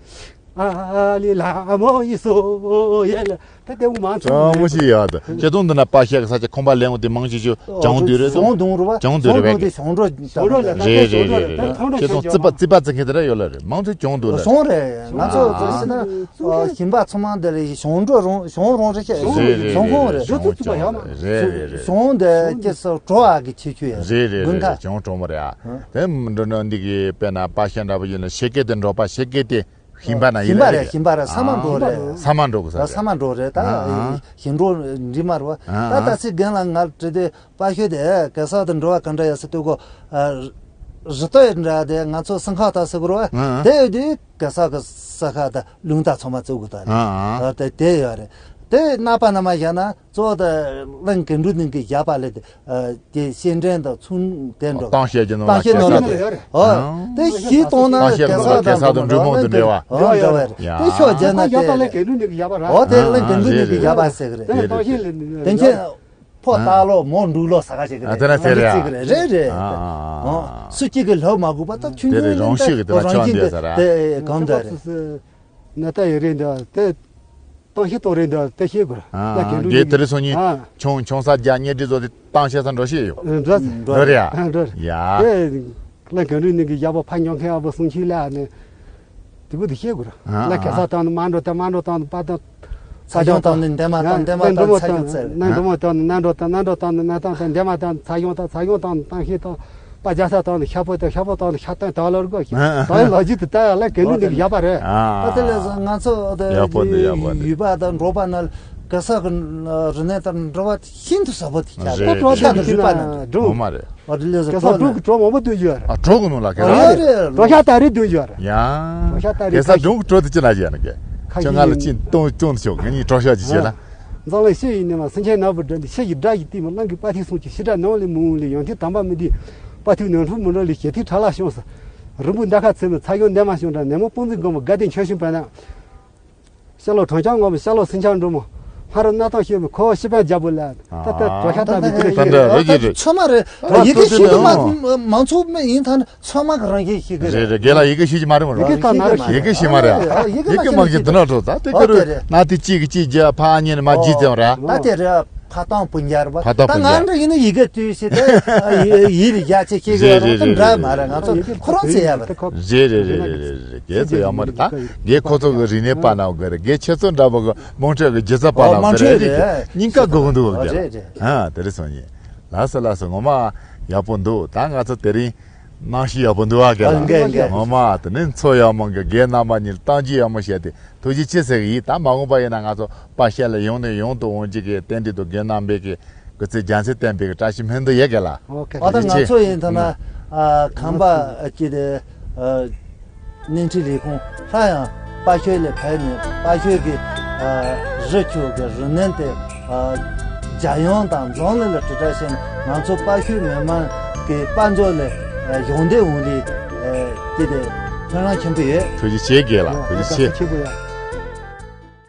ཨ་ལི་ལ་མོ་ཡི་སོ་ཡེ་ལ། ད་དེ་མོ་མང་ཚོགས་ཀྲང་མོ་ཞིག་ཡོད་དོ། ཁྱེད་ཚོ་འདི་ན་པ་ཤག་གི་ས་ཆ་ཁང་པ་ལེན་འོང་དེ་མང་ཆེ་ཆུ་གྱང་དུ་རེད་དོ། གྱང་དུ་རུ་བ། གྱང་དུ་རུ་བ་གི། གཞུང་འབྲོག་ཞུང་འབྲོག་ལ་རེད་རེད་རེད་རེད། ཁྱེད་ཚོ་རྩིས་པ་རྩིས་པ་རྩི་མཁན་དེ་འདྲ་ཡོད་ལ་རེད། མང་ཚོགས་གྱང་དུ་ལ་གཞུང་རེད། ང་ཚོ་ཚོ་ཤི་ན་ཞིང་པ་ཚང་མ་འདི་ལ་གཞུང་འབྲོག་རོང་གཞུང་རོང་རེད་ཤག་རེད་རེད་གཞུང་ཁོངས་རེད། རེད་རེད་རེད། གཞུང་འདི་ཁྱེད་ཚོ་གྲོ་བ་གི་ཆེ་ཆུ་ཡ་རེད་རེད་དགུན་རེད། ཁ། གྱང་གྲོ་མོ་རེད་ཨ། དེ་མི་འགྲོ་ན་འདི་གི་དཔེར་ན་པ་ཤག་འདྲ་པོ་ཡིན་ན་ཤེ་ཀེ་དེ་འགྲོ་པ་ཤེ་ཀེ་དེ། ཤིང་པ་ན་ཡིན་ཤིང་པ་རེད། རེད། ཤིང་པ་རེད། ས་མ་འགྲོ་རེད། ས་མ་འགྲོ་གི་ས་ས་རེད། མ་འགྲོ་རེད་ད། ཨ། ཞིང་འབྲོག་འདི་མ་རེད་བ། ཨ། ད་ད་སི་རྒན་ལ་ང་བྲིས་ཏེ་པ་ཤོད་དེ་གེ་སར་དུ་འགྲོ་བ་ག་འདྲ་ཡ་སི་ལྟོས་གོ། རི་ལྟོས་འདྲ་དེ་ང་ཚོ་སེང་ཁ་ད་སི་གོ་རེད་བ། ཨ། དེ་ཡོད་དུས་གེ་སར་གི་ས་ཁ་ད་ལུང་ད་ཚང་མ་བཙུགས་གི་ད་རེད། ཨ། ཨ། ད་དེ་དེ་ཡོད་རེད། དེ་ནག་པ་ན་མ་བཞག་ན་གཙོ་བོ་ད་གླིང་དགེ་འདུན་གླིང་གི་ཞགས་པ་ལས་དེ། དེ་སེ་འབྲས་དང་ཚུན་དེ་འགྲོ། གཏམ་བཤད་ཀྱི་ནང་ལ་གཏམ་བཤད་ནང་ལ་གེ་སར་དང་། ཨོ། དེ་ཞིག་གཏོང་ན་གཏམ་བཤད་གེ་སར་དང་གེ་སར་དང་འབྲུག་མོ་དང་འབྲེལ་བ། འབྲེལ་བ་ཡོད་རེད། ཡ། དེ་ཤོག་རྒྱབ་ན་དེ་ལས་ཀེ་ནུ་ནི་གི་ཡ་བ་ར། ཨོ་དེ་ལས་ཀེ་ནུ་ནི་གི་ཡ་བ་ཟེར་གི་རེད། དེ་གཏམ་བཤད་ལས་དེ་ཁྱེད་ཕོ་ལྟ་ལོ་མོ་འབྲུག་ལོ་ཟ་ག་བྱེད་གི་རེད། ཨ་དེ་ན་དེ་རེད། རེད་རེད། ཨོ་སུ་གཅིག་གི་ལྷོ་མ་གུག་པ་ད་ཆུང་ཆུང་རང་ཤོས་གི་དེ་ལ་ཆོག་འདི་ཟེར་ར། དེ་གང་འདྲ་རེད། ན་ད་ཡི་རེད་འདི་དེ། གཏམ་བཤད་གཏོང་རེས་འདི་དེ་ཤེས་དགོས། ཨ། ལ་གན་ཨ་འགྲོ་དེ་ནི་དེ་རིང་སང་ཉིན་ཨ། ཆུང་ཆུང་ས་རྒྱ་གཉེར་སྒྲིག་བཟོ་དེ་གཏམ་བཤད་ས་འགྲོ་ཤེས་ཡོད། འགྲོ་ཟེར། འགྲོ་རེད་ཨ། ཨ་འགྲོ་རེད། ཡ། དེ་ལ་གན་རུ་ནི་གི་ཡག་པོ་ཕ་ཉོ་མཁན་ཨ་བོ་སུང་ཆུ་ལ་ནི་དེ་བུ་དེ་ཤེས་དགོས། ཨ། ལ་གེ་སར་བཏང་ནི་མ་འགྲོ་ད་མ་འགྲོ་བཏང་ནི་པ་དང་། ཚ་གྱང་བཏང་ནི་འདན་མ་བཏང་འདན་མ་བཏང་ཚ་གྱང་བཏང་ནི་འདན་མ་བཏང་ནི་ན་འགྲོ་བཏང་ན་འགྲོ་བཏང་ནི་ན་བཏང་བཏང་འདན་མ་བཏང་ཚ་གྱང་བཏང་ཚ་གྱང་བཏང་ནི་བཏང་ཤེས་བཏང་། པ་རྒྱ་ས་དང་ནི་ཤ་པོ་དང་ཤ་པོ་དང་ནི་ཤ་སྟོན་དང་ལོར་གོ་ཞིག་ཨ། ད་ཡི་ལོ་རྒྱུས་དེ་ལྟ་ཡ་ལ་གན་ལུགས་འདི་གི་ཡག་པ་རེད། ཨ། ད་དེ་ལས་ང་ཚོ་ཡག་པོ་འདི་ཡག་པོ་འདི། ཡུལ་པ་དང་འབྲོག་པ་ན་གེ་སར་གི་རི་གནས་དང་འབྲོག་པ་ཤིན་ཏུ་ཟབ་པོ་དེ་ཆགས་རེད། ཁོ་འབྲོག་ཤ་དང་རུས་པ་ན་འབྲོག་ངོ་མ་རེད། ཨོ་དེ་ལས་གེ་སར་འབྲོག་གི་གྲོ་མང་པོ་སྟོན་རྒྱུ་ཡོད་རེད། ཨ་གྲོ་གི་ནང་ལ་གེ་སར་རེད། གྲོ་ཤ་སྟ་རེ་སྟོན་རྒྱུ་ཡོད་རེད། ཡ། གྲོ་ཤ་སྟ་རེ་གེ་སར་འབྲོག་གི་གྲོ་དེ་ཅི་ན་ཅི་ཡ་ན་གེ་ཁ་ཁྱོད་ང་ལ་ཅི་སྟོན་སྟོན་ཤོག་ངས་ནི་གྲོ་ཤ་ཅི་བྱེད་ན། འཛམ་གླིང་ཤེས་ཡིན་ནས་མ་སེང་ཆེན་ནག་པོ་འདྲ་འདི་ཤེས་ཀྱི་དགྲ་ཡི་གཏིང་མ་གླང་གི་དཔའ་ཐིག་སོང་གི་ཤི་དགྲ་ནང་ལས་མི་འོང་ལས་ཡང་ཐིག་དམ་པ་མི་འདི་དཔའ་ཐིག་ནོར་འཁྲུལ་མི་འགྲོ་ལས་ཞེ་ཐིག་ཁྲ་ལ་ཤོང་ས། རིན་པོ་འདའ་ཁ་ཚེ་མི་ཚ་ཡོང་འདས་མ་ཤོང་དྲ་ནས་མོ་སྤུན་ཚིག་སྒོམ་དགའ་ལྡན་ཆོས་ཤིང་པ་ན། ཤ་ལོ་གྲོང་ཆང་ངོ་མི་ཤ་ལོ་སེང་ཆང་འགྲོ་མོ། ཧ་རོ་སྣ་ཐང་ཤེས་མི་ཁོ་ཤི་པ་རྒྱ་བུ་ལ། ད་ལྟ་གྲོ་ཤ་ལྟ་མི་ཅི་ལ་ཤེས་རེད། ཚོད་མ་རེད། ཡི་གེ་ཤེས་གི་མ་མང་ཚོགས་མི་ཡིན་ཐང་། ཚང་མ་གི་རང་བཞིན་ཤེས་ཀྱི་རེད། རེད་རེད། རྒན་ལགས་ཡི་གེ་ཤེས་ཀྱི་མ་རེད་མོ། ཡི་གེ་ད་ན་རེ་ཤེས། ཡི་གེ་ཤེས་མ་རེད་ཨ། ཡི་གེ་མ་ཤེས་ཀྱི་འདི་ན་འགྲོ་ད་དེ་ཨོ་ཀ་རུ་དེ་རེད། ན་དེ་གཅིག་གི་གཅིག་བརྒྱ་ཕ་གཉིས་ནི་མ་བརྒྱུད་ཙམ་ར། ད་དེ་རེད། ཕ་ཏང་སྤུན་རྒྱལ་རེད་པ། ཕ་ཏང་ད་སྤུན་ང་རྒྱལ། འདྲ་ཡིན་ན་ཡི་གེ་དུས་ཤེས་ད་ཡི་ཡི་རི་རྒྱ་ཆེ་ཤེས་ཀྱི་རེད་རེད་རེད། ད་འདྲ་མ་རེད། ང་ཚོ་ཁོ་རང་ཚེ་ཡ་བ་རེད། རེད་རེད་རེད་རེད་རེད། རྒན་ཚོ་ཡག་མ་རེད་ད། རྒན་ཁོ་ཚོ་གི་རིག་གནས་པ་ན་གི་རེད། རྒན་ཁྱེད་ཚོ་འདྲ་པོ་གི་དམངས་ཁྲོད་གི་སྒྱུ་རྩལ་པ་ན་གི་རེད། རེད་རེད། སྙིང་ག་དགོས་གི་འདུག་གི་རེད། རེད་རེད། ཨ་དེ་རེད་སོང་ཡིན། ལགས་སོ་ལགས་སོ། ངོ་མ་ཡག་པོ་འདུག་ད་ང་ཚོ་དེ་རིང་གནམ་གཤིས་ཡག་པོ་འདུག་ཨ། རྒན་ལགས། ཨ་རྒན་རྒན། ངོ་མ་དེ་ནས་མཚོ་ཡག་མོ་གི་རྒན་རྣམ་པ་གཉིས་གཏམ་རྒྱུད་ཡག་མོ་བཤད་དེ་ཐུགས་རྗེ་ཆེ་ཟེར་གི་ཡིན། ད་མ་འོངས་པ་ཡིན་ན་ང་ཚོ་པ་ཤ་ལ་ཡོང་ནས་ཡོང་དུ་འོང་རྒྱུ་གི་རྟེན་འབྲེལ་དུ་རྒན་རྣམ་པས་གི་སྐུ་ཚེ་རྒྱ་མཚན་བརྟན་པའི་བཀྲ་ཤིས་སྨོན་འདུན་ཡོད་གི་ལ། ཨོ་ཁེ། ཨ་ད་ང་ཚོ་ཡིན་ཐ་ན་ཨ་ཁམས་པ་ཨ་ཅི་དེ་ཨ་བརྙན་འཕྲིན་ལས་ཁུངས་སླར་ཡང་དཔའ་ཤོད་ལས་ཕེབས་ནས་དཔའ་ཤོད་ཀྱི་ཨ་རི་ཆུ་གི་རི་ནན་དེ་ཨ་རྒྱལ་ཡོངས་དང་འཛམ་གླིང་ལ་དྲིལ་བསྒྲགས་བྱས་ནས་ང་ཚོ་དཔའ་ཤོད་མི་མང་གི་དཔལ་འབྱོར་ལས་ཨ་གཞུང་འབྲེལ་འོང་ལས་ཨ་ཅི་དེ་ཕན་རང་ཆེན་པོ་ཡོད། ཐུགས་རྗེ་ཆེ་རྒན་ལགས། ཐུགས་རྗེ་ཆེ། ཆེ་པོ་ཡ།